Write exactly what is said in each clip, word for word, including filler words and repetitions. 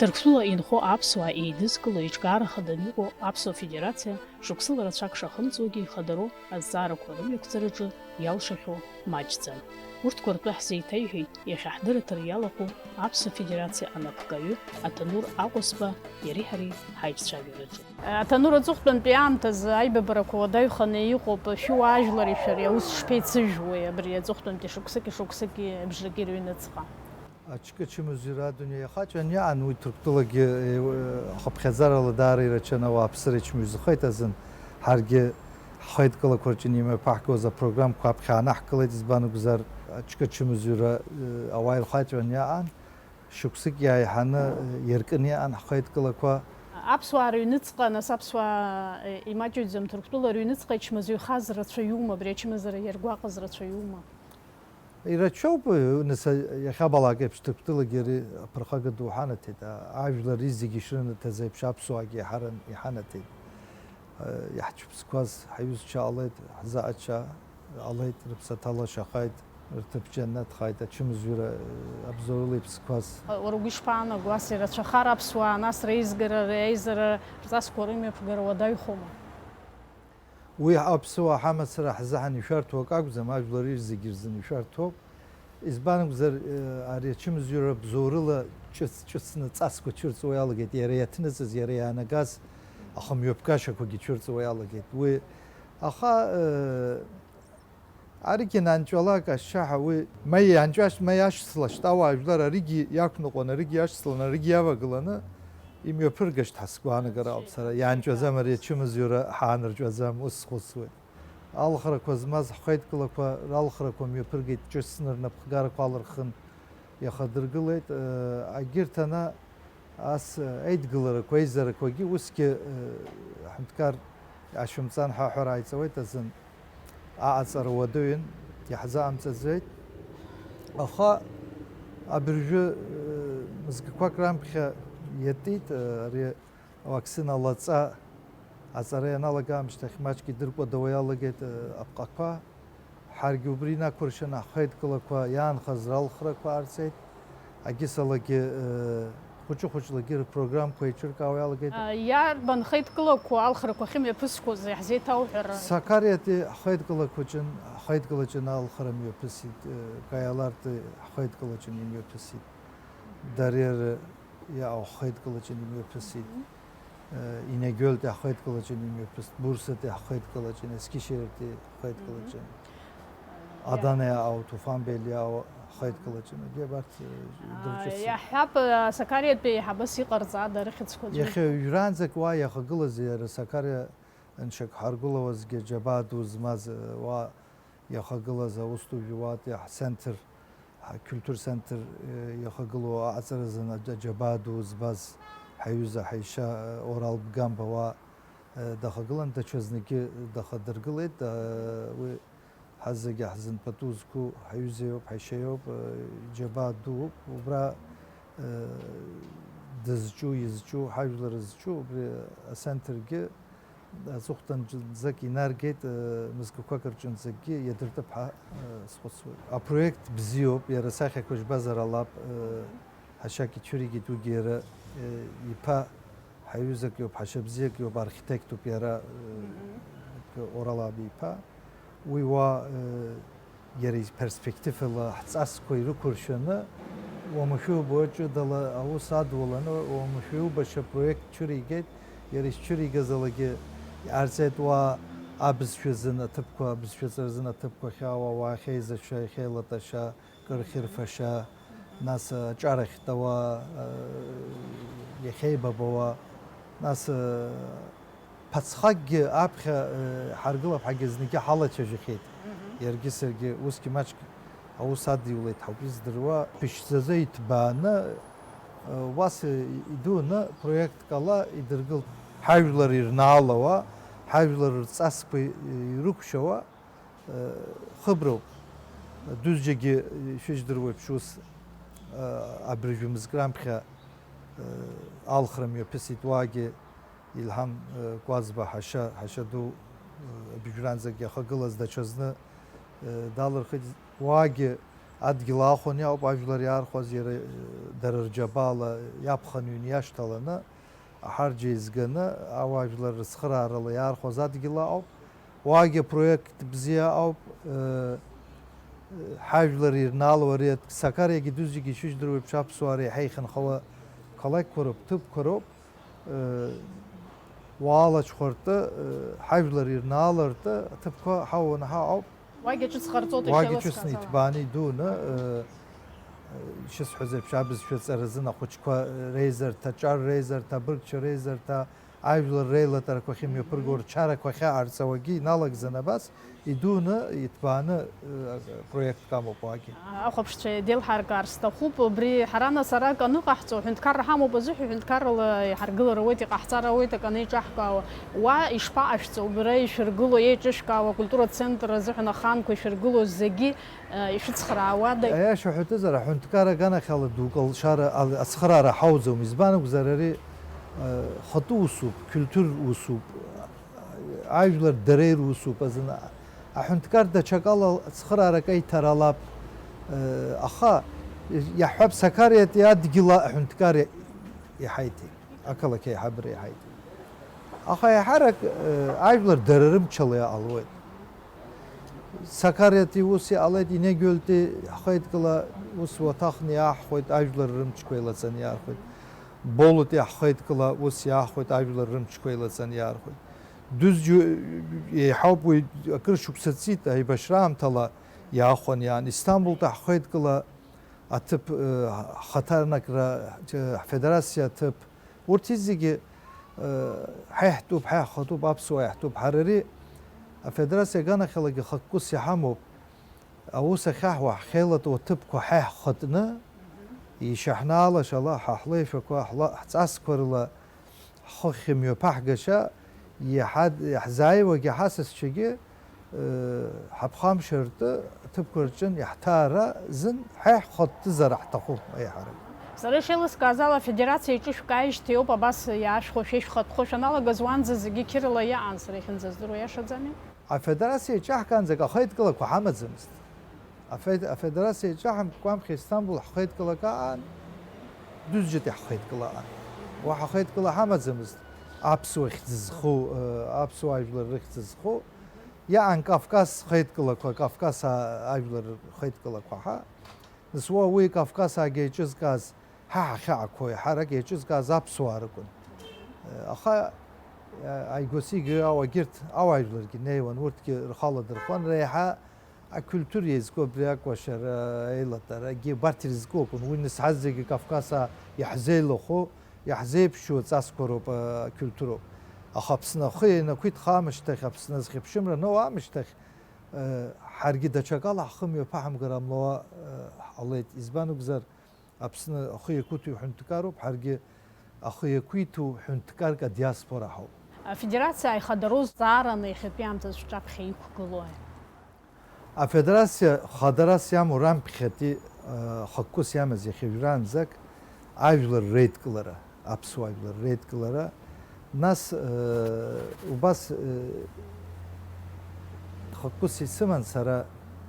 Ҭырқәтәыла инхо аԥсуаа еидызкыло еиҿкаара хаданы иҟоу Аԥсуа Федерациа шықәсыла рацәак шахымҵуагьы ихадароу азҵаарақәа рымҩақәҵараҿы иалшахьоу маҷӡам. Урҭқәа ртәы ҳзеиҭеиҳәеит иахьа ҳдырраҭара иалахәу Аԥсуа Федерациа анапхгаҩы Аҭанур Аҟәысба иареи ҳареи ҳаиҿцәажәараҿы. Аҭанур, аҵыхәтәантәи аамҭазы аибабарақәа уадаҩханы иҟоуп, шәуаажәлари шәареи аус шԥеицыжәуеи абри аҵыхәтәантәи шықәсыки шықәсыки абжаки рыҩныҵҟа? Аҿкы ачымазаҩра адунеи иахаҵәан иаан, уи Ҭырқәтәылагьы, э, хыԥхьаӡарала даара ирацәаны ауааԥсыра ичмыҩзахеит азын, ҳаргьы ҳхеидкылақәа рҿы имҩаԥаҳгоз апрограммқәа аԥхьа аанаҳкылеит, избан акәзар, аҿкы ачымазаҩра, э, ауаа ирхаҵәан иаан, шықәсык иааиҳаны, э, иаркны иаан ҳхеидкылақәа. Аԥсуаа рыҩныҵҟа, нас, аԥсуаа, э, имаҷыҩӡам Ҭырқәтәыла рыҩныҵҟа ичмазаҩхаз рацәаҩума, абри ачымазара иаргәаҟыз рацәаҩума? Ирацәоуп, нас, иахьабалак еиԥш, Ҭырқәтәылагьы ари аԥырхага ду ҳанаҭеит, а-, ажәлар зегьы ишрынаҭаз еиԥш аԥсуаагьы иҳаран-, иҳанаҭеит. Иаҳцәыԥсқәаз ҳаҩызцәа ҟалеит, ҳзаача ҟалеит, рыԥсаҭа лашахеит, рҭыԥ џьаннаҭхааит, ачымазаҩра, абзоурыла иԥсқәаз. Уара угәы ишԥаанаго, ас ирацәахар аԥсуаа, нас реизгара, реизара рҵасқәа рымҩаԥгара уадаҩхома? Уи аԥсуаа ҳамацара ҳзаҳан ишәарҭоу акы акәӡам, ажәлар зегьы рзын ишәарҭоуп. Избан акәзар, э, ари ачымазаҩра бзоурыла ҿыц-, ҿыцны ҵасқәа цәырҵуа иалагеит, иара иаҭныҵыз, иара иаанагаз ахымҩаԥгашьақәагьы цәырҵуа иалагеит. Уи, аха, э, аригьы нанҵәалак ашьшьаҳәа уи ма ианҵәашт, ма иашьцылашт ауаажәлар аригьы иақәныҟәан, аригьы иашьцылан, аригьы иавагыланы имҩаԥыргашт ҳәа сгәаанагара ауп сара. Иаанҵәаӡам ари ачымазаҩра ҳаанырҵәаӡам, ус схәыцуеит. Алхрақәа змаз ҳхеидкылақәа ралхрақәа мҩаԥыргеит, ҿыцны рнапхгарақәа алырхын, иахадыргылеит. Егьырҭ ана ас еидгыларақәа, еизарақәагьы усгьы, ҳәынҭқар ашәымҵан ҳәа аҳәара ааиҵауеит азын. Аҟаҵара уадаҩын, иаҳзаҟамҵаӡеит. Аха абыржәы мызкқәак раԥхьа иатәит ари Вакцина лаҵа аҵара ианалага аамышьҭахь маҷк идыркәадауа иалагеит, э, апҟақәа. Ҳаргьы убри инақәыршәаны ҳхеидкылақәа иаанхаз ралхрақәа аарҵеит. Агьысалагьы, э, хәыҷы-хәыҷлагьы рпрограммқәа еиҿыркаауа иалагеит. А, иарбан хеидкылақәоу алхрақәа ахьымҩаԥысқәоз иаҳзеиҭауҳәар? Сакариатәи ҳхеидкылақәаҿын, ҳхеидкылаҿын алхра мҩаԥысит, э, Каиалартәи ҳхеидкылаҿын имҩаԥысит. Дарер иаау ҳхеидкылаҿын имҩаԥысит. Мгм. Э, Инагьөлтәи ҳхеидкылаҿын имҩаԥысит, Бурсатәи ҳхеидкылаҿын, Ескишеиртәи ҳхеидкылаҿын. Мгм. Адана иаау, Туфан-Бел иаау ҳхеидкылаҿын. Егьи абарҭ, э, А, дырҿыцит. Иаҳҳәап, э, Сакариатәи еиҳабыс иҟарҵада рыхьӡқәа аӡәы? Иахьа уажәраанӡагь уа иахагылаз иара Сакариа аншьақәҳаргылауазгьы аџьабаа ду змаз, э, уа иахагылаз аус ду жәуатәи ҳцентр, ҳкультур центр, э, иахагылоу аҟаҵаразын аџ-, аџьабаа ду збаз ҳаҩыза ҳаишьа, э, Орал Ггамба уа, э, дахагылан, даҽазныкгьы дахадыргылеит. Э, уи ҳазегьы ҳзын пату зқәу ҳаҩыза иоуп, ҳаишьа иоуп, э, џьабаа дууп. Убра, э, дызҿу, изҿу, ҳажәлар зҿу, убри ацентргьы аҵыхәтәанӡак инаргеит, э, мызкқәак рҿынӡакгьы иадыртып ҳәа, э, схәыцуеит. Апроект бзиоуп, иара асахьақәа жәбазар ҟалап, э, ҳашьак ицәыригеит, уигьы иара, э, иԥа ҳаҩызак иоуп, ҳашьа бзиак иоуп, архитектуп иара, э, Мгм. Орал аб иԥа. Уи уа, э, иара иперспективала ҳҵасқәа ирықәыршәаны, уамашәа убоит ҷыдала аус адуланы, уамашәа убашьа проект цәыригеит, иара исцәыригаз алагьы иҟарҵеит уа абызшәа азын аҭыԥқәа, абызшәаҵаразын аҭыԥқәа ахьаауа, уа ахьеизашәа, иахьеилаташьа, кыр ахьырфашьа, нас аҿар ахьтауа, э, иахьеибабауа, нас, э, ԥацхакгьы аԥхьа, э, ҳаргылап ҳәагьы зныгьы ҳалацәажәахьеит. Мгм. Иаргьы саргьы усгьы маҷк аус адиулеит ҳауп издыруа. Ԥшӡазы иҭбааны, э, уас, э, идуны проектк ала идыргылт. Ҳажәлар ирнаалауа, ҳажәлар рҵасқәа ирықәшәауа, Хыброуп. Дузџьагьы ишәыжьдыруеиԥш ус, абыржәы мызк раԥхьа алхра мҩаԥысит уаагьы Илҳам Кәаӡба ҳашьа, ҳашьа ду, абыжәранӡагь иахагылаз даҽазны далырхит. Уаагьы Адгьыл аахәаны иҟоуп ажәлар иаархәаз, иара, дара рџьабаала иаԥхынҩны иашьҭаланы, аҳарџь еизганы, ауаажәлар рыцхыраарала иаархәаз адгьыл аҟоуп. Уаагьы проект бзиа ауп. Ҳажәлар ирнаало ари Сакариагьы Дузигьы ишыжәдыруа еиԥш аԥсуаа реиҳа ихьынҳауа қалақьқәа роуп, ҭыԥқәа роуп. Уаалаҽхәа ртәы, ҳажәлар ирнаало ртәы аҭыԥқәа ҳауаны ҳаҟоуп. Уагьы ҿыц ҟарҵоит, уагьы ишеилыскааз ҿыцны ала. Иҭбааны идуны, ишысҳәаз еиԥш, абызшәа ҵаразын ахәыҷқәа реизарҭа, аҿар реизарҭа, абыргцәа реизарҭа, ажәлар реилатәарақәа ахьымҩаԥырго, рчарақәа ахьаҟарҵауагьы иналагӡан абас, идуны, иҭбааны, проектк амоуп уагьы. Ахәаԥшцәа деилҳаркаар сҭахуп, убри ҳара нас арак аныҟаҳҵо, ҳәынҭқарра ҳамоуп азыҳәа, ҳәынҭқаррала иҳаргылар ауеит, иҟаҳҵар ауеит, акы анеиҿаҳкаауа. Уа ишԥаҟашәҵо, убра ишәыргыло, еиҿышәкаауа акультуратә центр азыҳәан аханқәа ишәыргыло зегьы, э, ишәыцхраауада? Аиаша ҳәатәызар, аҳәынҭқар аганахьала дук алшара, ал-, ацхыраара ҳауӡом. Избан акәзар, ари, э, хатәы усуп, культур усуп, ажәлар дара ирусуп азын. Аҳәынҭқар даҽакала ацхыраара акаиҭар алап, э, аха иаҳҳәап, Сакариатәи адгьыл аҳәынҭқар иҳаиҭеит, ақалақь аиҳабыра иҳаиҭеит. Аха еиҳарак, э, ажәлар дара рымчала иҟалоит. Сакариатәи ус иҟалеит, Инегьөлтәи ҳхеидкыла ус уаҭахны иаҳхәеит, ажәлар рымчқәа еилаҵаны иаархәеит. Болотәи ҳхеидкыла ус иаҳхәеит, ажәлар рымчқәа еилаҵаны иаархәеит. Дызџьу еиҳауп уи, акыр шықәса ҵит, аибашьра аамҭала иаахәан иаан. Истамбултәи ҳхеидкыла аҭыԥ, э, ҳхаҭарнакра, э, ҳфедерациа аҭыԥ, урҭ зегьы, э, ҳа иаҳтәуп, ҳа иаҳхатәуп, аԥсуаа иаҳтәуп. Ҳара ари афедерациа аганахьалагьы хықәкыс иҳамоуп. Аус ахьаҳуа ҳхеилатәу аҭыԥқәа ҳа иаҳхатәны, ишьаҳнаалашала, ҳа ҳлеишәақәа, ҳла-, ҳҵасқәа рыла, ҳхыхь мҩаԥаҳгашьа, иаҳа-, иаҳзааиуагьы ҳасасцәагьы, э, ҳаԥхамшьартәы аҭыԥқәа рҿын иаҳҭаара зын ҳа иаҳхатәызар ҳҭахуп аиҳарак. Сара ишеилыскааз ала, афедерациа иҿышәкааижьҭеи ауп абас иаашәхәо, шәа ишәхатәхо шәаналагаз, уанӡа зегьы қьырала иаан, сара иахьынӡаздыруа, иашаӡами? Афедерациа иҿаҳкаанӡак ахеидкылақәа ҳамаӡамызт. Афед-, афедерациа иҿаҳамкәамхьа Истамбул ҳхеидкылак аан, Дузџьытәи ҳхеидкыла аан. Уаҳа хеидкыла ҳамаӡамызт, аԥсуа хьӡ зху, э, аԥсуа ажәлар рыхьӡ зху. Иаан Кавказ хеидкылақәа, Кавказ а-, ажәлар рхеидкылақәа ҳа. Нас уа уи Кавказаагьы еиҿызкааз, ҳа ҳахьаақәоу еиҳарак еиҿызкааз аԥсуаа ракәын. Аха, ааигәа-сигәа ауагьырҭ ауаажәларгьы неиуан, урҭгьы рхала дырхуан, реиҳа акультура еизго абри акәашара, аилатәарагьы убарҭ ирызку акәын. Уи нысҳаз зегьы Кавказаа иаҳзеилахәу, иаҳзеиԥшьу аҵасқәа роуп, акультуроуп. Аха Аԥсны ахы ианақәиҭха аамышьҭахь, Аԥсны азхьыԥшымра аноу аамышьҭахь, ҳаргьы даҽакала ҳхы мҩаԥаҳамгар ҟамлауа ҳҟалеит. Избан акәзар, Аԥсны ахы иақәиҭу ҳәынҭқаруп, ҳаргьы ахы иақәиҭу ҳәынҭқарк адиаспора ҳауп. Афедерациа аихадароу зҵаараны иахьатәи аамҭазы шәҿаԥхьа иқәгылои? Афедерациа хадарас иамоу раԥхьатәи, э, хықәкыс иамаз иахьа уажәраанӡак ажәлар реидкылара, аԥсуа ажәлар реидкылара, нас, э, убас, э, хықәкыс исыман сара,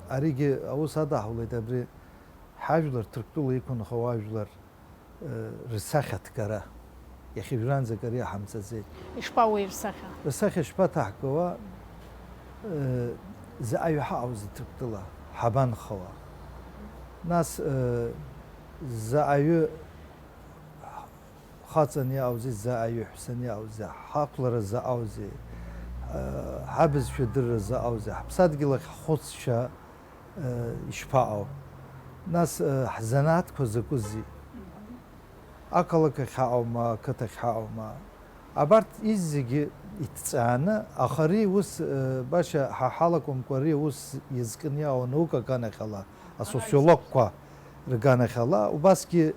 аригьы аус адаҳулеит абри. Ҳажәлар Ҭырқәтәыла иқәынхауа ажәлар, э, рсахьа ҭгара. Иахьа уажәраанӡак ари ҳамҵаӡеит. Ишԥауеи рсахьа? Рсахьа шԥаҭаҳгауа, э, заҟаҩы ҳаҟоузеи Ҭырқәтәыла, ҳабанхауа? Нас, э, заҟаҩы хаҵаны иааузи, заҟаҩы ҳәсаны иааузи, ҳақәлара заҟаузеи, э, ҳабызшәа дырра заҟаузеи, ҳаԥсадгьыл ахь ҳхәыцшьа, э, ишԥаҟоу? Нас, э, ҳзанааҭқәа закәызеи? Ақалақь ахь ҳаҟоума, ақыҭахь ҳаҟоума? Абарҭ изегьы иҭҵааны, аха ари ус, э, баша ҳа ҳалакәымкәа, ари ус иазкны иҟоу анаука аганахьала, асоциологқәа рганахьала, убасгьы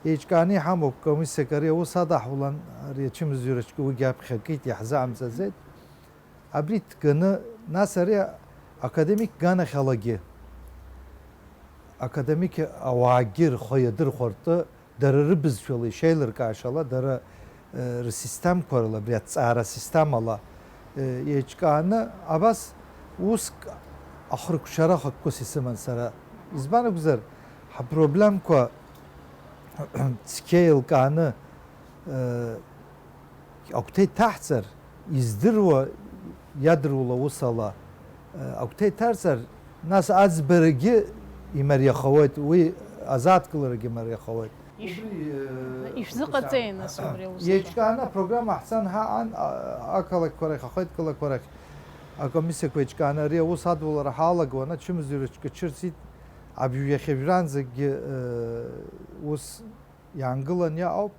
еиҿкааны иҳамоуп комиссиак, ари аус адаҳулан, ари ачымазаҩрахьгьы уигьы аԥхьа акит, иаҳзаамҵаӡеит. Абри ҭганы, нас ари академик ганахьалагьы, академик ауаагьы рхы иадырхәартә, дара рыбызшәала ишеилыркаашала, дара, э, рсистемқәа рыла, абри аҭҵаара системала, э, еиҿкааны, абас уск ахыркәшара хықәкыс исыман сара. Избан акәзар, ҳапроблемқәа цқьа еилкааны, э, агәҭа иҭаҳҵар, издыруа, иадырула ус ала, э, агәҭа иҭарҵар, нас аӡбарагьы имариахауеит, уи азааҭгыларагьы мариахауеит. Иш-, Убри, э, ишәзыҟаҵеи, нас, убри аус? Еиҿкааны апрограмма ҳцан ҳаҟан, а-, ақалақьқәа рахь, ахеидкылақәа рахь акомиссиақәа еиҿкааны ари аус адулара ҳалагауан, ачымазаҩрацәгьа ҽырцит, абжьҩахьажәранӡагьы, э, ус иаангылан иаауп.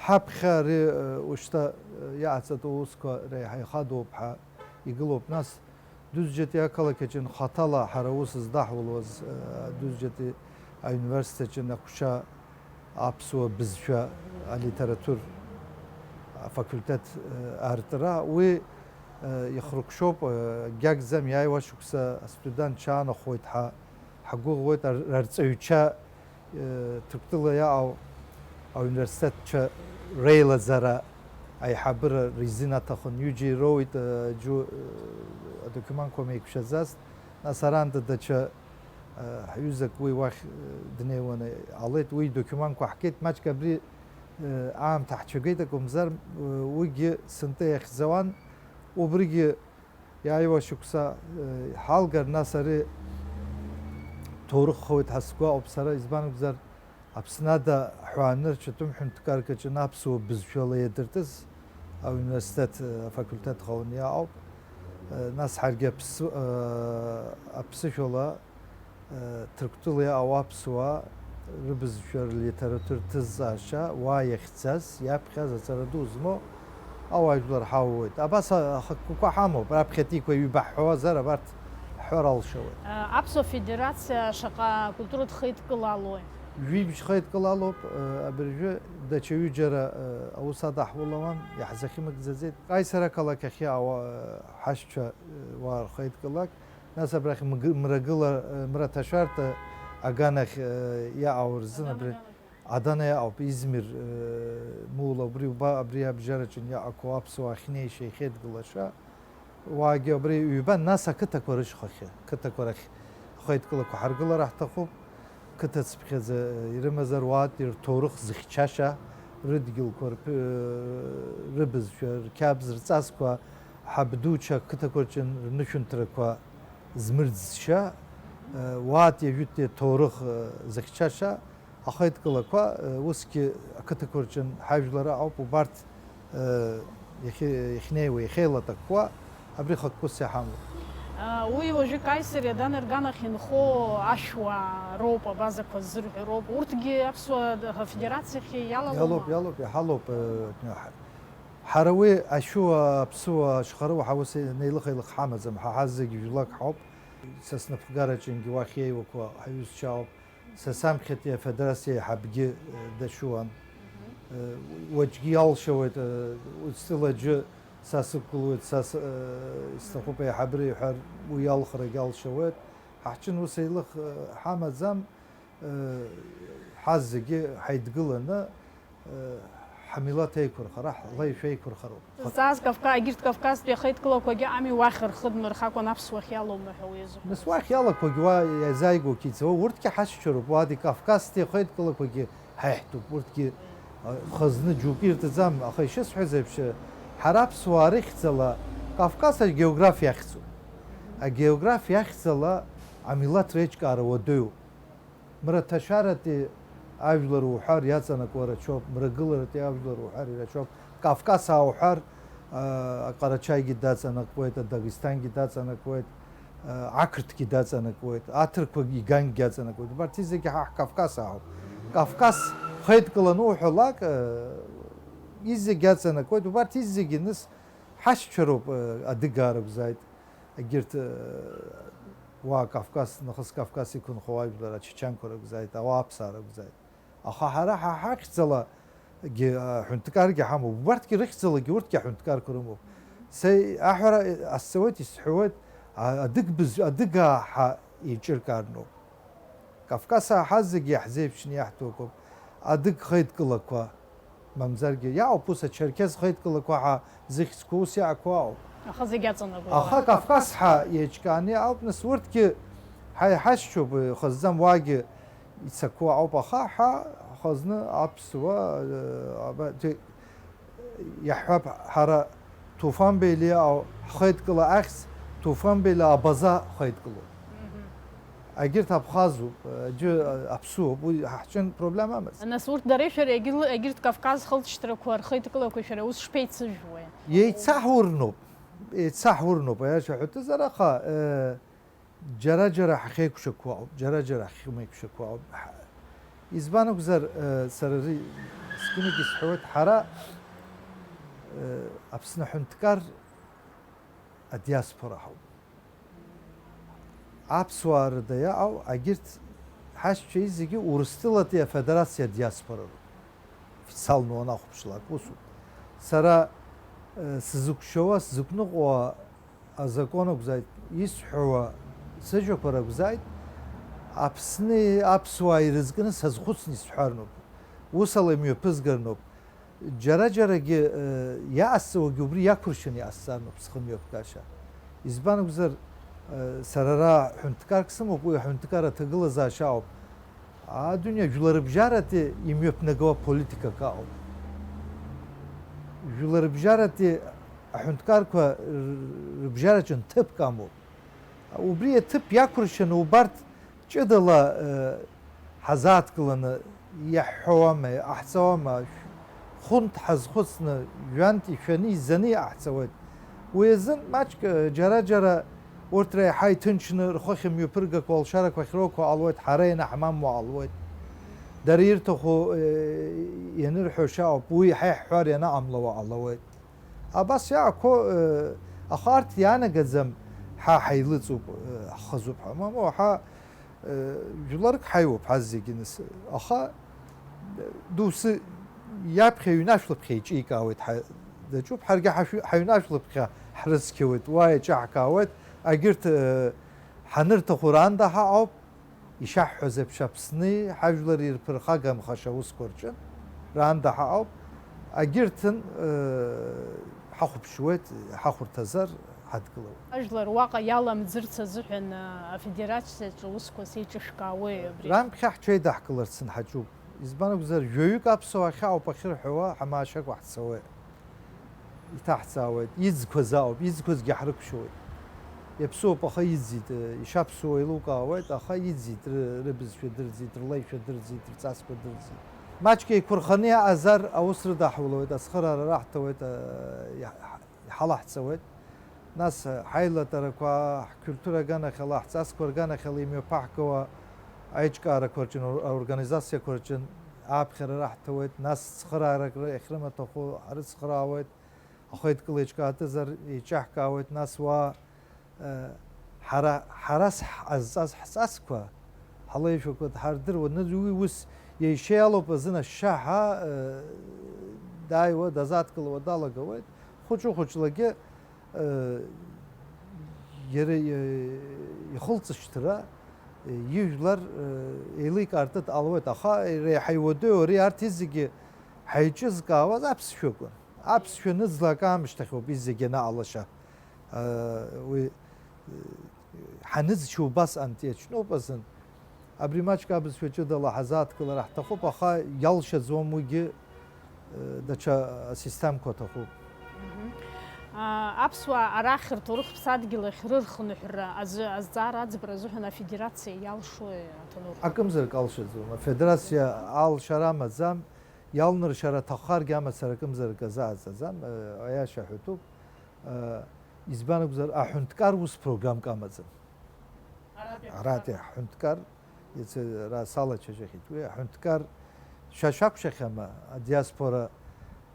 Ҳаԥхьа ари, э, ушьҭа, э, иааҵатәу аусқәа реиҳа ихадоуп ҳәа игылоуп. Нас Дузџьатәи ақалақь аҿы хаҭала ҳара аус здаҳулоз, э, Дузџьатәи ауниверситет аҿы ақәша аԥсуа бызшәа алитератур афакультет, э, артра, уи, э, ихыркәшоуп, э, гьагӡам, иааиуа шықәса астудент ҽаанахоит ҳәа ҳгәыӷуеит, ар-, арҵаҩцәа, э, Ҭырқәтәыла иаау ауниверситетцәа реилаӡара аиҳабыра ризин аҭахын. Ҩыџьа ироуит, э, џьу-, э, адокументқәа меиқәшәаӡацт. Нас арантәи даҽа, э, ҳҩызак уи уахь, э, днеиуаны иҟалеит. Уи идокументқәа ҳгеит, маҷк абри, э, аамҭа ҳцәагеит акәымзар, э, уигьы сынтәа иахьӡауан. Убригьы Иааиуа шықәса, э, ҳалгар, нас ари ҭоурыххоит ҳәа сгәы аҟоуп сара, избан акәзар, Аԥсны ада ҳәаанырцә атәым ҳәынҭқарк аҿы аԥсуа бызшәала иадыртыз ауниверситет, э, афакультет ҟаланы иаауп. Э, нас ҳаргьы аԥсы-, э, аԥсышәала Ҭырқәтәылеи ауаԥсуаа рыбызшәа, рлитературатә ҭызҵаашьа уа иахьӡаз, иаԥхьаз, аҵара ду змоу ауаажәлар ҳауеит. Абас ахықәкақәа ҳамоуп, раԥхьатәиқәа ҩба ҳҳәозар, абарҭ ҳҳәар алшауеит. Аԥсуа Федерациа шаҟа культуратә хеидкыла алои? Жәибжь хеидкыла алоуп, абыржәы даҽа ҩыџьара аус адаҳулауан, иаҳзахьымыгӡаӡеит. Каисар ақалақь ахь иаауа ҳашьцәа уаа рхеидкылак, Нас абрахь мг-, мрагыла, э, мраҭашәарҭа аганахь, э, иаау рзын абри Адана иаауп, Измир, э, мула убри уба, абри абжьараҿы иаақәоу аԥсуаа ахьнеишьа, ихеидгылаша, уаагьы абри ҩба, нас ақыҭақәа рышьхахьы, қыҭақәа рахь ахеидкылақәа ҳаргылара ҳҭахуп. Қыҭацыԥхьаӡа, э, ирымазар уаатәи рҭоурых зыхьчаша, рыдгьылқәа, рԥ-, э, рыбызшәа, рқьабз, рҵасқәа, ҳабдуцәа ақыҭақәа рҿы рнышәынҭрақәа змырӡша, э, уаатәи жәытәтәи аҭоурых, э, зыхьчаша ахеидкылақәа, э, усгьы ақыҭақәа рҿы ҳажәлар ауп, убарҭ, э, иахьи-, иахьнеиуа, иахьеилаҭәақәа, абри хықәкыс иҳамоуп. А, уи уажәы Каисари Адана рганахь инхо ашәуаа роуп, абазақәа ззырҳәо роуп. Урҭгьы Аԥсуа Федерациахь иалалома? Иалоуп, иалоуп, иҳалоуп, э, Ҳара уи ашәуа, аԥсуа, ашьхаруа ҳаус неилых-еилых ҳамаӡам, ҳа ҳазегь жәлак ҳауп. Са снапхгараҿынгьы уахь иеиуақәа ҳаҩызцәа ауп. Са самхьатәи афедерациа аиҳабгьы, э, дашәуан. Э, уаҵәгьы иалшауеит, э, уцтәыла аӡәы са сықәгылоит, са с-, э, исҭахуп аиҳабыра иҳәар, уи иалхрагь алшауеит. Ҳахьчын ус еилых, э, ҳамаӡам. Ҳа зегьы ҳаидгыланы, ҳамилаҭ еиқәырхара, ҳлеишәа еиқәырхароуп. Зҵааз Кавка-, егьырҭ Кавказтәи ахеидкылақәагьы ами уахь рхы дмырхакәан аԥсуахь иалоума ҳәа уи азыҳәан. Нас уахь иалақәагь уа иазааигәоуп, урҭгьы ҳашьцәароуп, уа ди Кавказтәи ахеидкылақәагьы ҳаиҳәҭуп, урҭгьы, а, хазны џьоук ирҭаӡам, аха ишысҳәаз еиԥш, ҳара аԥсуаа рыхьӡала Кавказ агеографиа ахьӡуп. Агеографиа ахьӡала амилаҭ реиҿкаара уадаҩуп. Мраҭашәаратәи ажәлар уҳәар иаҵанакуа рацәоуп, мрагыларатәи ажәлар уҳәар ирацәоуп, Кавказ ааҳәар, а, Аҟарачаигьы даҵанакуеит, Адагестангьы даҵанакуеит, а, ақырҭгьы даҵанакуеит, аҭырқәа иганкгьы аҵанакуеит. Убарҭ изегьы ҳа ҳКавказ аауп. Кавказ хеидкыланы уҳәалак, а, изегьы аҵанакуеит, убарҭ изегьы нас ҳашьцәа роуп, а, адыгаа ракәзааит. Егьырҭ, э, уа Кавказ, нахыс Кавказ иқәынхо ажәлар ачачанқәа ракәзааит, ауааԥсаа ракәзааит. Аха ҳара ҳа ҳахьӡалагьы, э, аҳәынҭқаргьы ҳамоуп. Убарҭгьы рыхьӡалагьы урҭгьы аҳәынҭқарқәа рымоуп. Са аҳәара, э, ҟасҵауеит, исҳәауеит, а-, адыгбыз-, адыгаа ҳа еиҿыркаарноуп. Кавказ ҳа зегьы иаҳзеиԥшны иаҳҭо акоуп. Адыг хеидкылақәа, мамзаргьы, иаауп ус ачерқьес хеидкылақәа ҳа зыхьӡқәа ус иаақәоу ауп. Аха зегь аҵанакуеит. Аха Кавказ ҳа еиҿкааны иаауп, нас урҭгьы Ҳа иҳашьцәоуп, ихазӡам, уаагьы ицақәоу ауп, аха ҳа ҳхазны аԥсуа, э, аба-, те-, иаҳҳәап, ҳара Туфан Бейлиа ҳхеидкыла ахьӡ, Туфан Бейлиа абаза ҳхеидкылоуп. Агьырҭ Абхазуп, аџьы аԥсуоуп, уи ҳахьчын проблема амаӡам. Нас урҭ дареи шәареи егьыл-, егьырҭ Кавказ хылҵшьҭрақәа рхеидкылақәа шәара ус шԥеицыжәуеи? Еицаҳурноуп, еицаҳурноуп, аиаша ҳәатәызар, аха, э, џьара-џьара ҳахьеиқәшақәо ауп, џьара-џьара ҳахьымеиқәшақәо ауп. Ҳа-, избан акәзар, э, сара ри-, зқьынагьы сҳәауеит, ҳара, э, Аԥсны аҳәынҭқар адиаспора ҳауп. Аԥсуаа рыда иаау, агьырҭ ҳашьцәа зегьы Урыстәылатәи афедерациа адиаспора роуп. Официално уанахәаԥшлак усуп. Сара, э, сзықәшәауа, сзықәныҟәауа азакәан акәзааит, исҳәауа сыжәақәа ракәзааит, Аԥсни аԥсуааи ирызкны сазхәыцны исҳәарноуп. Усала имҩаԥызгарноуп. Џьара-џьарагьы, э, иаасҵауагьы убри иақәыршьаны иаасҵарноуп схымҩаԥгашьа. Избан акәзар, э, сара ара ҳәынҭқарк сымоуп, уи аҳәынҭқар аҭагылазаашьа ауп. Адунеи жәларыбжьаратәи имҩаԥнагауа политикак ауп. Жәларыбжьаратәи аҳәынҭқарқәа р-, рыбжьараҿы нҭыԥк амоуп. Убри аҭыԥ иақәыршьаны убарҭ ҷыдала, э, ҳазааҭгыланы иаҳҳәауама, иҟаҳҵауама, хәынтә ҳазхәыцны, жәантә ишәаны изаны иҟаҳҵауеит. Уи азын маҷк, э, џьара-џьара урҭ реиҳа иҭынчны рхы ахьымҩаԥыргақәо алшарақәа ахьроуқәо ҟалоит, ҳара ианаҳмамуа ҟалоит. Дара ирҭаху, э, ианырҳәо шьа ауп, уи ҳа иаҳҳәар ианаҟамлауа ҟалауеит. Абас иаақәо, э, аха арҭ иаанагаӡам, ҳа ҳаилыҵуп, э, ҳхазуп ҳәа. Мамоу, ҳа, э, жәларык ҳаиуп, ҳа зегьы нас. Аха, э, доусы иаԥхьа иҩнашәлаԥхьа еиҿикаауеит, ҳа даҿуп, ҳаргьы ҳашәы-, ҳаҩнашәлаԥхьа ҳрыцқьауеит, уа еиҿаҳкаауеит, агьырҭ, э, ҳанырҭаху раанда ҳаҟоуп. Ишаҳҳәаз еиԥш, Аԥсни ҳажәлари рԥырхагамхашьа аусқәа рҿы раанда ҳаҟоуп. Агьырҭын, э, ҳахәаԥшуеит, ҳахәарҭазар ҳадгылауеит. Ажәлар уаҟа иаламӡырц азыҳәан, э, афедерациаҿы усқәа сеиҿышәкаауеи абри? Раԥхьа ҳҽеидаҳкыларц ҳаҿуп. Избан акәзар, жәаҩык аԥсуаа ахьаауп ахьырҳәауа, ҳамаашьакәа ҳцауеит. Иҭаҳҵаауеит, иӡқәаз ауп, иӡқәазгьы ҳрықәшәоит. Иаԥсуоуп, аха иӡит, ишаԥсуа еилукаауеит, аха иӡит, ры-, рыбызшәа дырӡит, рлеишәа дырӡит, рҵасқәа дырӡит. Маҷк еиқәырханы иаҟазар, аус рыдаҳулауеит, ацхыраара раҳҭауеит, а, иаҳ-, иҳалаҳҵауеит. Нас, а, ҳаилатәарақәа, ҳкультура аганахьала, ҳҵасқәа рганахьала имҩаԥаҳгауа аиҿкаарақәа рҿы, аорганизациақәа рҿы ааԥхьара раҳҭауеит, нас цхыраарак ры-, иахьрымаҭәахәу ҳрыцхраауеит. Ахеидкыла еиҿкаатәызар еиҿаҳкаауеит, нас уа, э, ҳара, ҳарас ҳҟазҵаз ҳҵасқәа, ҳлеишәақәа дҳардыруа, ны-, уи ус иашьа иалоуп азын ашьшьаҳәа, э, дааиуа, дазааҭгылауа далагауеит, хәыҷы-хәыҷлагьы, э, иара, э, ихылҵышьҭра, э, ижәлар, э, еиликаартә дҟалауеит, аха реиҳа иуадаҩу ари арҭ зегьы ҳаиҿызкаауаз аԥсшәакәын. Аԥсшәа ныӡлак аамышьҭахьоуп изегьы анаҟалашьа. Уи, ҳаныӡчо убасҟантәи аҽноуп азын. Абри маҷк абызшәа ҷыдала ҳазааҭгылара ҳҭахуп, аха иалшаӡом уигьы, даҽа асистемқәа аҭахуп. Мгм. А, аԥсуаа арахь рҭоурых ԥсадгьыл ахь рырхынҳәра азы, азҵаара аӡбара азыҳәан афедерациа иалшои аҭоурых? Акымзарак алшаӡом. Афедерациа алшара амаӡам. Иалныршьара аҭаххаргьы амацара акымзарак азааӡаӡам, э, аиаша ҳәатәуп. Э, избан акәзар, аҳәынҭқар ус программк амаӡам. Аратәи аҳәынҭқар, иацы ара салацәажәахьеит уи, аҳәынҭқар шәа шәақәшәахьама, адиаспора,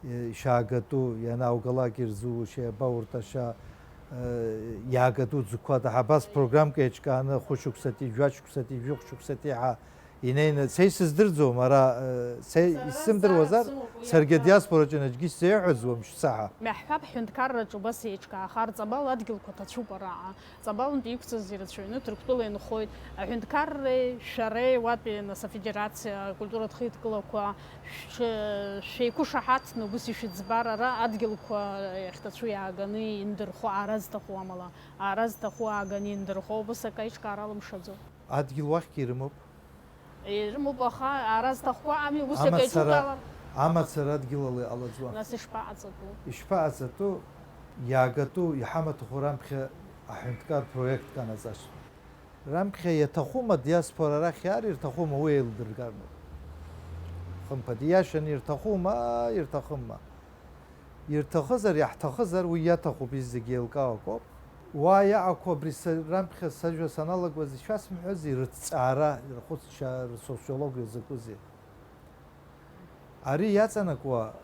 э, ишаагатәу, ианааугалак ирзууша, иабаурташа, э, иаагатәу ӡқәада, ҳабас программк еиҿкааны, хәышықәсатәи, жәашықәсатәи, жәохәшықәсатәи ҳа Инеины, са исыздырӡом, ара, э, са исзымдыруазар, саргьы адиаспораҿы аӡәгьы исзеиҳәаӡом, шәцаҳа. Меҳҳәап, ҳҳәынҭқарраҿы убас еиҿкаахар, ҵабал адгьылқәа ҭацәуп араҟа. Ҵабалынтә иқәҵаз ирацәаҩны Ҭырқәтәыла инхоит. Аҳәынҭқарреи шәареи уатәи, нас, афедерациа, акультуратә хеидкылақәа, шә-, шәеиқәышаҳаҭны убыс ишәыӡбар, ара адгьылқәа иахьҭацәу иааганы индырхо, аара зҭаху амала, аара зҭаху ааганы индырхо, убыс акы аиҿкаара алымшаӡо. Адгьыл уахьгьы ирымоуп. Ирымоуп, аха ара зҭахқәа ами, ус иагеиҿукаалар. Амацара адгьылала иҟалаӡуа. Нас ишԥаҟаҵатәу? Ишԥаҟаҵатәу? Иаагатәу, иҳамаҭәахәу раԥхьа аҳәынҭқар проектк анаҵашьа. Раԥхьа иаҭахума диаспора арахь иаар, ирҭахума, уи еилдыргар. Хымԥада, ииашаны ирҭахума, ирҭахымма? Ирҭахызар, иаҳҭахызар, уи иаҭахуп, изегьы еилкаау акоуп. Уа иаҟақәоу абри са-, раԥхьа сажәа саналагоз ишәасымҳәази, рыҭҵаара, рхәыцшьа, рсоциологиа закәызеи? Ари иаҵанакуа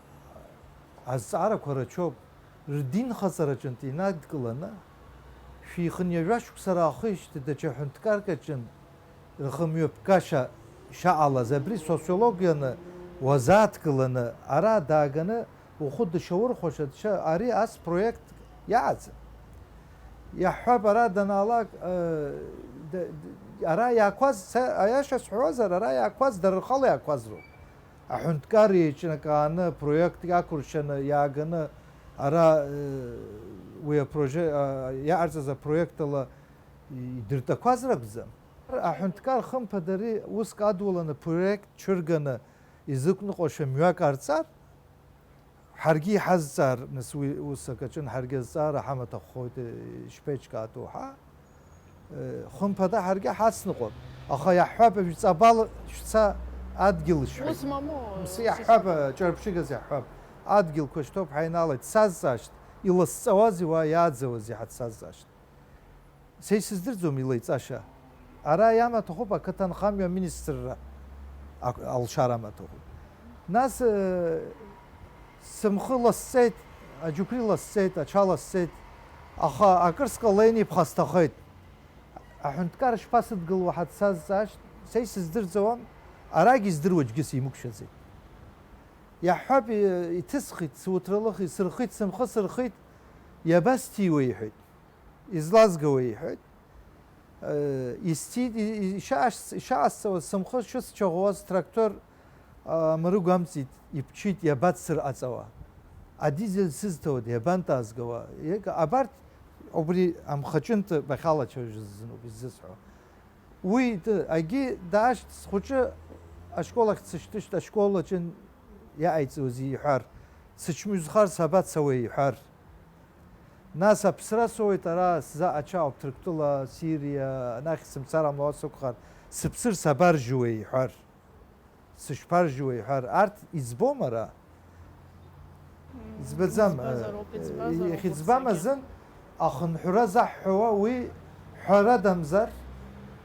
азҵаарақәа рацәоуп. Рдинхаҵараҿынтә инадкыланы, шәихынҩажәа шықәса раахижьҭеи даҽа ҳәынҭқарк аҿын рхымҩаԥгашьа шаҟалаз, абри социологианы уазааҭгыланы, ара дааганы ухәы дышьаурхәаша, дшьа-, ари ас проект иаҟаӡам. Иаҳҳәап, ара данаалак, э, д-, д-, ара иаақәаз, са, аиаша сҳәозар, ара иаақәаз дара рхала иаақәаз роуп. Аҳәынҭқар еиҿнакааны, проектк ақәыршьаны, иааганы, ара, э, уи апроже-, а, иаҟарҵаз апроект ала идыртақәаз ракәӡам. Аҳәынҭқар, хымԥада, ари уск адуланы, проект цәырганы, изықәныҟәаша мҩак ҟарҵар, ҳаргьы иҳазҵаар, нас, уи ус акаҿын, ҳаргьы азҵаара ҳамаҭәахоит, э, ишԥеиҿкаатәу ҳәа. Э, хымԥада, ҳаргьы ҳацныҟәап. Аха иаҳҳәап, ҩҵабал шәца, адгьыл шәҳәеит. Ус мамоу, Мсы ус иаҳҳәап, ус. Э, ҿырԥшыгас иаҳҳәап. Адгьылқәа шьҭоуп, ҳаинаалеит, дсазҵаашт, иласҵауази уа иааӡауази ҳәа дсазҵаашт. Са исыздырӡом илеиҵаша. Ара иамаҭәахәуп ақыҭанхамҩа аминистрра ак-, алшара амаҭәахәуп. Нас, э, сымхы ласҵеит, аџьықәреи ласҵеит, ача ласҵеит, аха акыр скалеин иԥхасҭахеит. Аҳәынҭқар шԥасыдгыло ҳәа дсазҵаашт, са исыздырӡауам, арагь издыруа аӡәгьы симықәшәаӡеит. Иаҳҳәап, и-, иҭысхит, суҭралых исырхит, сымхы сырхит, иабасҭиуеи, иҳәеит. Излазгауеи, иҳәеит. Э, исҭиит, и-, и-, ишаашц-, ишаасҵауаз, сымхы шысчаӷәауаз, трактор, а, марыгә амҵит, иԥҽит, иабаццар ҟаҵауа. Адизель сызҭауада, иабантәаазгауа? Иага, абарҭ, убри амхаҿынтә бахьалацәажәоз азыноуп иззысҳәо. Уи д-, агьи даашт, схәыҷы ашкол ахь дсышьҭышьҭ, ашкол аҿы иаҟаиҵози иҳәар, сычмазаҩхар сабацауеи иҳәар. Нас аԥсра соуеит, ара сзаҟача ауп, Ҭырқәтәыла, Сириа, анахь сымцар амуа сықәхар, сыԥсыр сабаржьуеи иҳәар, сышԥаржьуеи иҳәар, арҭ иӡбом ара. Мм, иӡбаӡам, иӡбазароуп, э, иӡбазароуп, иахьыӡбам урҭгьы азын ахынҳәра заҳҳәауа уи ҳәарадамзар,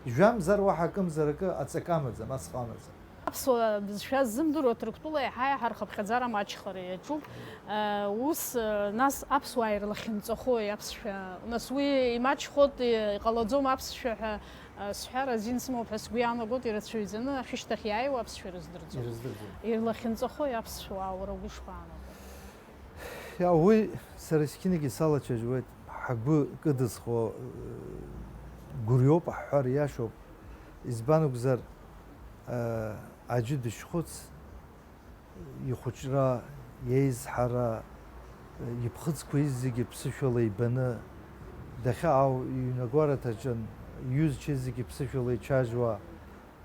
жәамзар уаҳа акымзар акы аҵакы амаӡам, ацҟа амаӡам. Аԥсуа бызшәа ззымдыруа Ҭырқәтәыла еиҳа-еиҳа рхыԥхьаӡара маҷхара иаҿуп. Э, ус, э, нас аԥсуаа ирлахьынҵахои аԥсшәа? Нас уи имаҷхоит, э, иҟалаӡом аԥсшәа ҳәа, э, сҳәар азин сымоуп ҳәа сгәы иаанагоит, ирацәаҩӡаны ашәышьҭахь иааиуа аԥсшәа ирыздырӡом. Ирыздырӡом. Ирлахьынҵахои аԥсуаа, уара угәы ишԥаанаго? Иа, уи сара есқьынагьы салацәажәуеит, ҳгәы кыдызхуа, э, гәырҩоуп, аҳәар иашоуп. Избан акәзар, э, аӡәы дышәхәыц, ихәыҷра, иеизҳара, э, иԥхыӡқәа изегьы ԥсышәала ибаны, дахьаау иҩнагәараҭаҿын, иҩызцәа зегьы ԥсышәала ицәажәауа,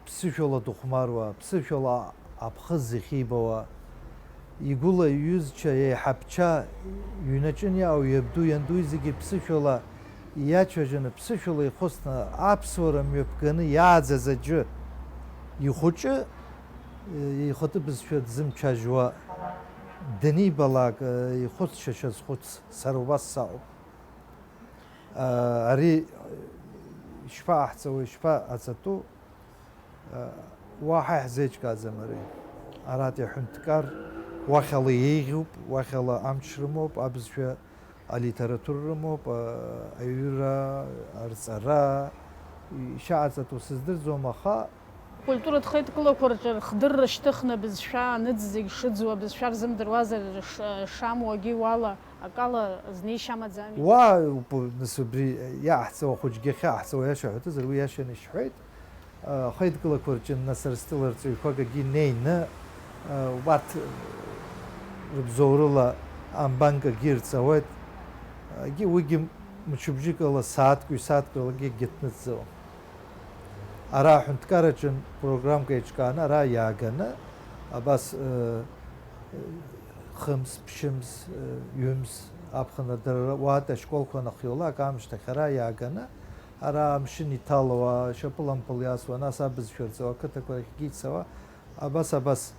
ԥсышәала дыхәмаруа, ԥсышәала аԥхыӡ ахьибауа, игәыла иҩызцәа, еиҳабча, иҩнаҿын иаау иабду, ианду зегьы ԥсышәала иацәажәаны, ԥсышәала ихәыцны, аԥсуара мҩаԥганы иааӡаз аӡәы ихәыҷы, ихатәы бызшәа дзымцәажәуа данибалак, ихәыцшьа шазхәыц сара убас саауп. Ари шԥаҟаҳҵауеи, шԥаҟаҵатәу? Уаҳа иаҳзеиҿкааӡам ари. Аратәи аҳәынҭқар уахьала еиӷьуп, уахьала амч рымоуп, абызшәа, алитература рымоуп, аҩыра, арҵара, ишаҟаҵатәу сыздырӡом, аха Культуратә хеидкылақәа рҿы рхдырра шьҭыхны абызшәа аныӡ зегь шыӡуа, абызшәа рзымдыруазар ш-, шамуагьы уала акала знеишьа амаӡами? Уа, уп-, нас убри иаҳҵауа хәыҷгьы ахьаҳҵауа иаша ҳәа уҭазар, уи иашаны ишәҳәеит. Ахеидкылақәа рҿы нас Арсҭыла рҵаҩқәак агьы неины, убарҭ рыбзоурыла амбанк агьы ирҵауеит. Агьы уигьы мчыбжьык ала сааҭк, ҩ-сааҭк рылагьы акгьы ҭныҵӡауам. Ара аҳәынҭқарраҿы программка еиҿкааны ара иааганы, абас, э, э, хымз, ԥшьымз, э, ҩымз аԥхынра дара уаатәи ашколқәа анахиоулак аамышьҭахь ара иааганы, ара амшын иҭалауа, шьапылампыл иасуа, нас абызшәа рҵауа, ақыҭақәа рахьгьы ицауа, абас, абас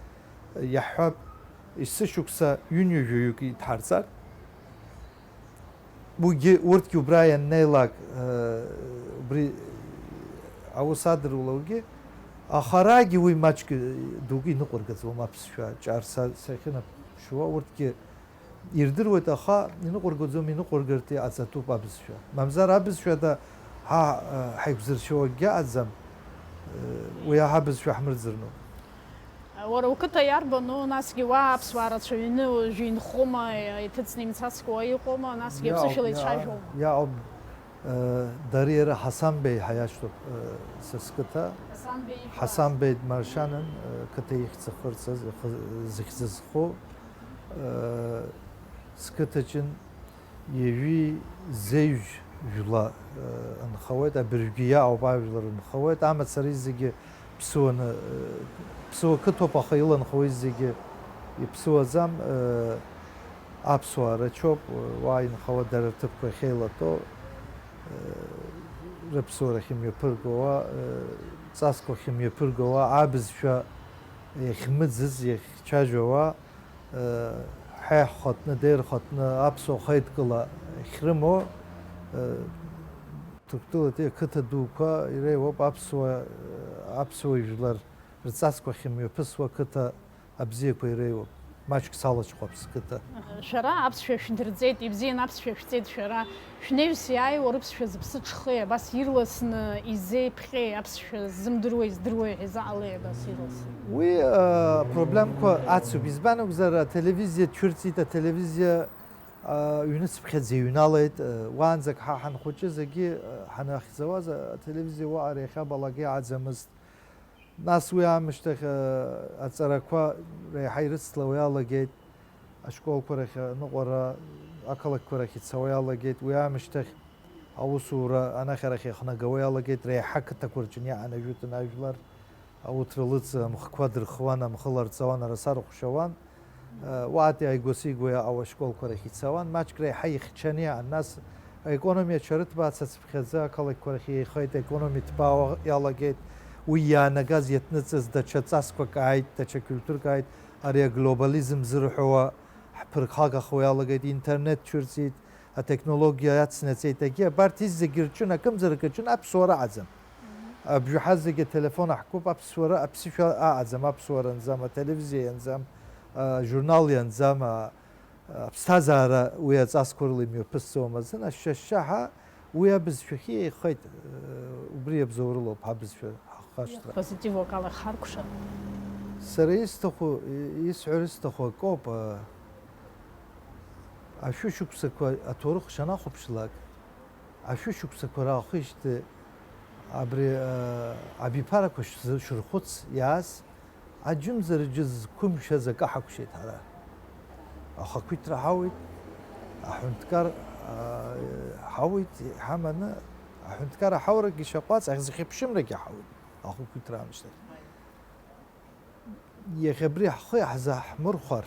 иаҳҳәап, есышықәса ҩынҩажәаҩык идҳарҵар, уигьы, урҭгьы убра ианнеилак, э, убри аус адырулаугьы, аха арагьы уи маҷк дук иныҟәыргаӡом аԥсшәа ҿар са-, сахьынаԥшуа, урҭгьы ирдыруеит, аха иныҟәыргаӡом, иныҟәыргартә иҟаҵатәуп абызшәа. Мамзар абызшәа ада ҳа, э, ҳаиқәзыршьауа акгьы аӡам, э, уи аҳа абызшәа ҳмырӡырноуп. Уара уқыҭа иарбану, насгьы уа аԥсуаа рацәаҩны уажәы инхома, иҭыҵны имцаскуа иҟоума, насгьы аԥсышәала ицәажәома? Иаауп, э, Дариа Ҳасан-беи ҳәа иашьҭоуп, э, са сқыҭа. Ҳасан-беи Ҳасан-беи Дмаршанын, э, қыҭа ихьӡ ахырҵаз, ихы-, зыхьӡ зху, э, сқыҭаҿын. Ҩажәи зеижә жәла, э, нхауеит, абыржәгьы иаауп ажәлар нхауеит, амацара зегьы ԥсуаны, э, ԥсуа қыҭоуп, аха иланхауеи зегьы иԥсуаӡам, э, аԥсуаа рацәоуп, э, уа инхауа дара рҭыԥқәа ахьеилатәоу, э, рыԥсуара ахьымҩаԥыргауа, э, ҵасқәа ахьымҩаԥыргауа, абызшәа иахьмыӡыз, иахьцәажәауа, ҳаи ҳхатәны, деи рхатәны аԥсуа хеидкыла ахьрымоу, Ҭырқәтәылатәи ақыҭа дуқәа иреиуоуп, аԥсуа, аԥсуа жәлар рҵасқәа ахьымҩаԥысуа ақыҭа абзиақәа иреиуоуп. Маҷк салаҽхәап сқыҭа. Шәара аԥсшәа шәдырҵеит, ибзиан аԥсшәа шәҵеит шәара. Шәнаҩс иааиуа рыԥсшәа зыԥсы ҿхеи, абас ирласны изеиԥҟьеи, аԥсшәа ззымдыруеи здыруеи ҳәа изаҟалеи абас ирласны? Уи, э, апроблемқәа ацуп. Избан акәзар, ателевизиа дшәырҵит, ателевизиа, э, ҩныцыԥхьаӡа иҩналеит, э, уаанӡак ҳа ҳанхәыҷыз агьы, э, ҳанахьӡауаз, э, ателевизиа уаҟа ари иахьабалак иааӡамызт. Нас уи аамышьҭахь, э, аҵарақәа реиҳа ирыцлауа иалагеит, ашколқәа рахь аныҟәара, ақалақьқәа рахь ицауа иалагеит, уи аамышьҭахь аусура анахь-арахь иахнагауа иалагеит, реиҳа қыҭақәа рҿы иаанажәытәын ажәлар, ауҭра лыҵа, амхқәа дырхуан, амхы ларҵауан, араса рыхәшьауан. Уаатәи ааигәа-сигәа иаауа ашколқәа рахь ицауан, маҷк реиҳа ихьчаны иаан, нас аекономиа аҽарыҭбаац ацыԥхьаӡа ақалақьқәа рахь еихеит, аекономиа ҭбаауа иалагеит, уи иаанагаз иаҭныҵыз даҽа ҵасқәак ааит, даҽа культурк ааит, ари аглобализм зырҳәауа ҳԥырхагахуа иалагеит, интернет цәырҵит, атехнологиа иацнаҵеит, егьи абарҭ зегьы рҿын, акымзарак рҿын аԥсуара аӡам. Абжаҳа зегьы ателефон аҳкуп, аԥсуара, аԥсышәа аҟаӡам, аԥсуара анӡам, ателевизиа ианӡам, а, журнал ианӡам, а, аԥсҭазаара уи аҵасқәа рыла имҩаԥысӡом азын, ашьшьаҳа уи абызшәахьы еихеит, э, убри иабзоурылоуп ҳабызшәа ҳахашҭра. Позитиву акала ҳаркәшар. Сара исҭаху, исҳәар исҭаху акоуп, а, ашәышықәсақәа аҭоурых шанахәаԥшлак, ашәышықәсақәа раахижьҭеи абри, э, абиԥарақәа шәзы-, шәырхәыц иааз, аџьымза-рыџьы зқәымшәаз акы ҳақәшәеит ҳара. Ахақәиҭра ҳауит, аҳәынҭқар, э, ҳауит, иҳаманы, аҳәынҭқар аҳаурагьы шьаҟәаҵ, ахьӡ-хьыԥшымрагьы ҳауит, ахақәиҭра аамышьҭахь. Иахьа абри ҳхы иаҳзаҳмырхәар,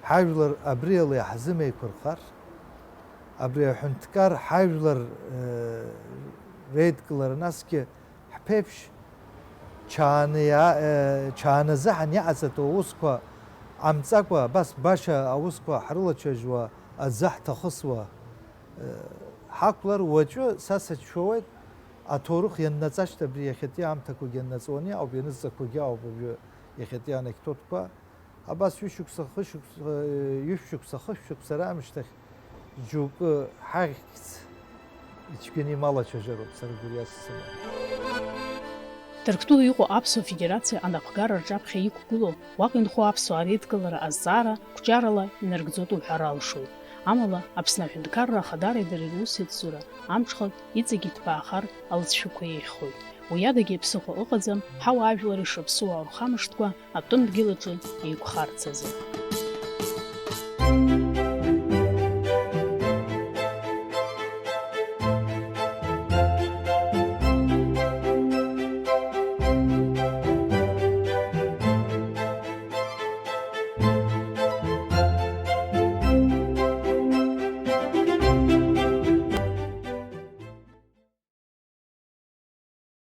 ҳажәлар абриала иаҳзымеиқәырхар, абри аҳәынҭқар ҳажәлар, э, реидкылара, насгьы ҳԥеиԥш чааны иа-, э, чааназы ҳаниаҟаҵатәу аусқәа ҟамҵакәа, абас баша аусқәа ҳрылацәажәуа, аӡы ҳҭахысуа, э, ҳақәлар, уаҵәы са сацәшәауеит, аҭоурых ианнаҵашьҭ абри иахьатәи аамҭақәагьы ианнаҵуаны иҟоуп, ианызҵақәагьы ауп уажәы иахьатәи анекдотқәа. Абас ҩышықәса, хышықәса, ҩышәшықәса, хышәшықәса раамышьҭахь џьоукы ҳахьӡ ицәгьаны ималацәажәароуп, сара гәырҩас исымам. Ҭырқәтәыла иҟоу Аԥсуа Федерациа анапхгара рҿаԥхьа иқәгылоу, уаҟа инхо аԥсуаа реидкылара азҵаара қәҿиарала инарыгӡоит уҳәар алшоит. Амала, Аԥсны Аҳәынҭқарра Ахадареи дареи русеицура амҽхак иҵегь иҭбаахар алҵшәақәа еиӷьхоит. Уи адагьы ԥсыхәа ыҟаӡам ҳауаажәлар ишаԥсуа аурхамышҭқәа атәым дгьыл аҿы еиқәхарц азы.